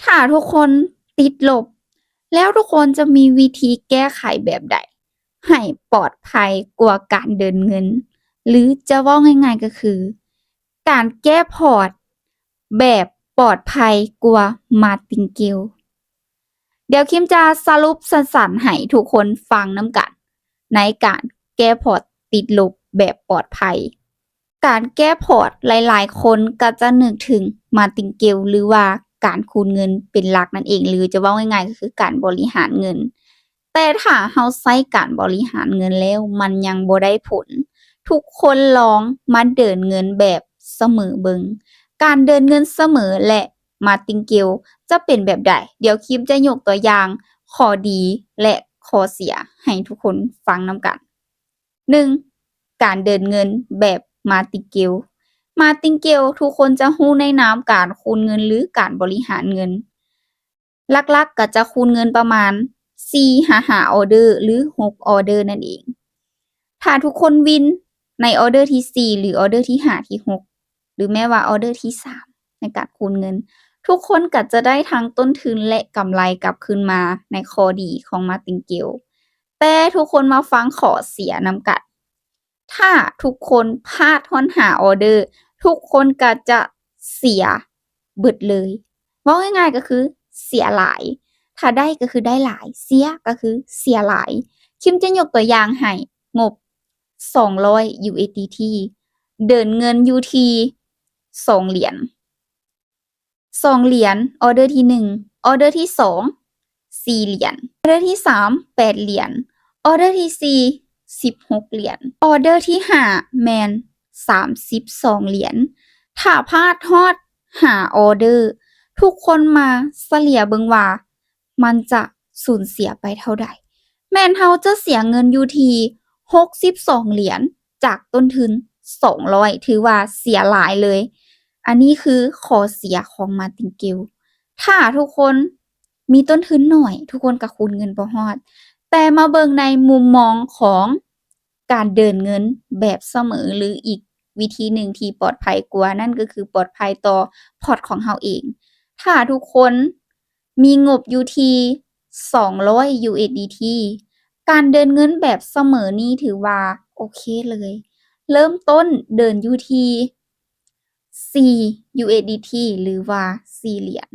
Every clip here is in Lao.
ຖ້າທຸກຄົນຕິດລົບ ແລ້ວທຸກຄົນຈະມີວິທີແກ້ໄຂແບບໃດ ໃຫ້ປອດໄພກວ່າການເດີນເງິນ ຫຼື ຈະເວົ້າງ່າຍໆ ກໍຄື ການແກ້ພອດແບບປອດໄພກວ່າ Martingale. ດຽວຄິມຈະສະຫຼຸບສັ້ນໆ ໃຫ້ທຸກຄົນຟັງນຳກັນ ໃນການແກ້ພອດຕິດລົບແບບປອດໄພ. ການແກ້ພອດ ຫຼາຍໆຄົນກໍຈະນຶກເຖິງ Martingale ຫຼືວ່າການຄູນເງິນເປັນຫຼັກນັ້ນເອງ ຫຼືຈະເວົ້າງ່າຍໆ ກໍຄືການບໍລິຫານເງິນ. ແຕ່ຖ້າເຮົາໃຊ້ການບໍລິຫານເງິນແລ້ວ ມັນຍັງບໍ່ໄດ້ຜົນ, ທຸກຄົນລອງມາເດີນເງິນແບບສະເໝີເບິ່ງ. ການເດີນເງິນສະເໝີ ແລະ Martingale ຈະເປັນແບບໃດ? ດຽວຄິມຈະຍົກຕົວຢ່າງຂໍ້ດີ ແລະ ຂໍ້ເສຍໃຫ້ທຸກຄົນຟັງນຳກັນ. ໜຶ່ງ, ການເດີນເງິນແບບ Martingale. Martingale ທຸກຄົນຈະຮູ້ໃນນາມການຄູນເງິນ ຫຼື ການບໍລິຫານເງິນ. ຫຼັກໆກໍຈະຄູນເງິນປະມານສີ່ຫາຫ້າອໍເດີ ຫຼື ຫົກອໍເດີນັ້ນເອງ. ຖ້າທຸກຄົນວິນໃນອໍເດີທີສີ່ ຫຼື ອໍເດີທີຫ້າ ທີຫົກ ຫຼື ແມ້ວ່າອໍເດີທີສາມ ໃນການຄູນເງິນ, ທຸກຄົນກໍຈະໄດ້ທັງຕົ້ນທຶນ ແລະ ກຳໄລກັບຄືນມາໃນຂໍ້ດີຂອງ Martingale. ແຕ່ທຸກຄົນມາຟັງຂໍ້ເສຍນຳກັນ. ຖ້າທຸກຄົນພາດຮອດຫ້າອໍເດີ ທຸກຄົນກໍຈະເສຍເບິດເລີຍ. ເວົ້າງ່າຍໆກໍຄືເສຍຫຼາຍ. ຖ້າໄດ້ກໍຄືໄດ້ຫຼາຍ, ເສຍກໍຄືເສຍຫຼາຍ. ຄິມຈະຍົກຕົວຢ່າງໃຫ້ງົບສອງຮ້ອຍ USDT ເດີນເງິນຢູ່ທີ່ສອງຫຼຽນ. ສອງຫຼຽນ, ອໍເດີທີໜຶ່ງ, ອໍເດີທີສອງ ສີ່ຫຼຽນ, ອໍເດີທີສາມ ແປດຫຼຽນ, ອໍເດີທີສີ່ ສິບຫົກຫຼຽນ, ອໍເດີທີຫ້າແມ່ນສາມສິບສອງຫຼຽນ. ຖ້າພາດຮອດຫ້າອໍເດີ, ທຸກຄົນມາສະເລ່ຍເບິ່ງວ່າມັນຈະສູນເສຍໄປເທົ່າໃດ. ແມ່ນເຮົາຈະເສຍເງິນຢູ່ທີ່ຫົກສິບສອງຫຼຽນ ຈາກຕົ້ນທຶນສອງຮ້ອຍ ຖືວ່າເສຍຫຼາຍເລີຍ. ອັນນີ້ຄືຂໍ້ເສຍຂອງ Martingale. ຖ້າທຸກຄົນມີຕົ້ນທຶນໜ້ອຍ, ທຸກຄົນກໍຄູນເງິນບໍ່ຮອດ. ແຕ່ມາເບິ່ງໃນມຸມມອງຂອງການເດີນເງິນແບບສະເໝີ ຫຼື ອີກວິທີໜຶ່ງທີ່ປອດໄພກວ່າ, ນັ້ນກໍຄືປອດໄພຕໍ່ພອດຂອງເຮົາເອງ. ຖ້າທຸກຄົນ ມີງົບຢູ່ທີ່ສອງຮ້ອຍ USDT ການເດີນເງິນແບບສະເໝີນີ້ຖືວ່າໂອເຄເລີຍ. ເລີ່ມຕົ້ນເດີນຢູ່ທີ່ສີ່ USDT ຫຼືວ່າສີ່ຫຼຽນ,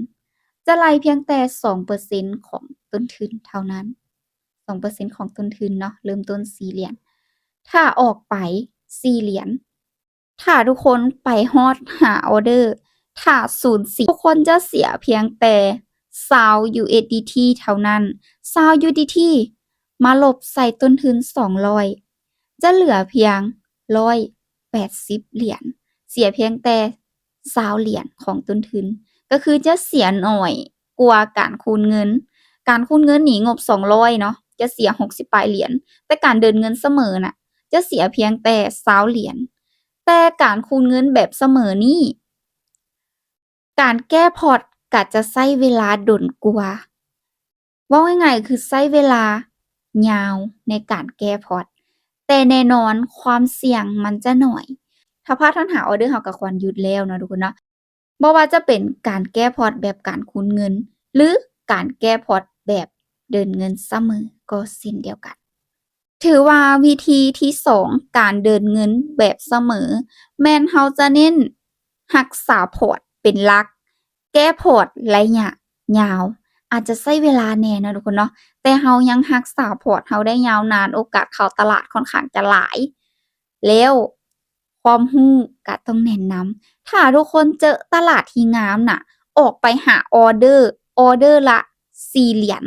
ຈະໄລ່ພຽງແຕ່ສອງເປີເຊັນຂອງຕົ້ນທຶນເທົ່ານັ້ນ, ສອງເປີເຊັນຂອງຕົ້ນທຶນເນາະ, ເລີ່ມຕົ້ນສີ່ຫຼຽນ. ຖ້າອອກໄປສີ່ຫຼຽນ, ຖ້າທຸກຄົນໄປຮອດຫ້າອໍເດີ, ຖ້າສູນເສຍ, ທຸກຄົນຈະເສຍພຽງແຕ່ຊາວ USDT ເທົ່ານັ້ນ. ຊາວ USDT ມາລົບໃສ່ຕົ້ນທຶນສອງຮ້ອຍ, ຈະເຫຼືອພຽງຮ້ອຍແປດສິບຫຼຽນ, ເສຍພຽງແຕ່ຊາວຫຼຽນຂອງຕົ້ນທຶນ, ກໍຄືຈະເສຍໜ້ອຍກວ່າການຄູນເງິນ. ການຄູນເງິນນີ້ງົບສອງຮ້ອຍເນາະ, ຈະເສຍຫົກສິບປາຍຫຼຽນ, ແຕ່ການເດີນເງິນສະເໝີນະ ຈະເສຍພຽງແຕ່ຊາວຫຼຽນ. ແຕ່ການຄູນເງິນແບບສະເໝີນີ້, ການແກ້ພອດກໍຈະໃຊ້ເວລາດົນກວ່າ. ເວົ້າງ່າຍໆ ຄືໃຊ້ເວລາຍາວໃນການແກ້ພອດ, ແຕ່ແນ່ນອນຄວາມສ່ຽງມັນຈະໜ້ອຍ. ຖ້າພາດຮອດຫ້າອໍເດີ ເຮົາກໍຄວນຢຸດແລ້ວເນາະທຸກຄົນເນາະ. ບໍ່ວ່າຈະເປັນການແກ້ພອດແບບການຄູນເງິນ ຫຼື ການແກ້ພອດແບບເດີນເງິນສະເໝີກໍເຊັ່ນດຽວກັນ. ຖືວ່າວິທີທີສອງ ການເດີນເງິນແບບສະເໝີ ແມ່ນເຮົາຈະເນັ້ນຮັກສາພອດເປັນຫຼັກ, ແກ້ພອດໄລຍະຍາວ ອາດຈະໃຊ້ເວລາແດ່ເນາະທຸກຄົນເນາະ, ແຕ່ເຮົາຍັງຮັກສາພອດເຮົາໄດ້ຍາວນານ, ໂອກາດເຂົ້າຕະຫຼາດຂ້ອນຂ້າງຈະຫຼາຍ. ແລ້ວຄວາມຮູ້ກະຕ້ອງແນະນຳ, ຖ້າທຸກຄົນເຈີຕະຫຼາດທີ່ງາມນະ, ອອກໄປຫາອໍເດີ, ອໍເດີລະສີ່ຫຼຽນ,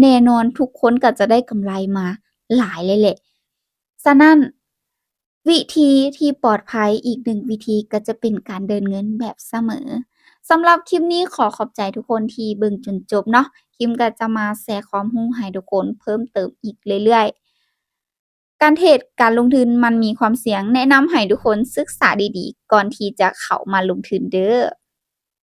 ແນ່ນອນທຸກຄົນກະຈະໄດ້ກຳໄລມາຫຼາຍເລີຍແຫຼະ. ສະນັ້ນ, ວິທີທີ່ປອດໄພອີກໜຶ່ງວິທີກໍຈະເປັນການເດີນເງິນແບບສະເໝີ. ສຳລັບຄລິບນີ້ຂໍຂອບໃຈທຸກຄົນທີ່ເບິ່ງຈົນຈົບເນາະ. ຄິມກໍຈະມາແຊຄວາມຮູ້ໃຫ້ທຸກຄົນເພີ່ມເຕີມອີກເລື້ອຍໆ. ການເທຣດ, ການລົງທຶນມັນມີຄວາມສ່ຽງ, ແນະນຳໃຫ້ທຸກຄົນສຶກສາດີໆ ກ່ອນທີ່ຈະເຂົ້າມາລົງທຶນເດີ້.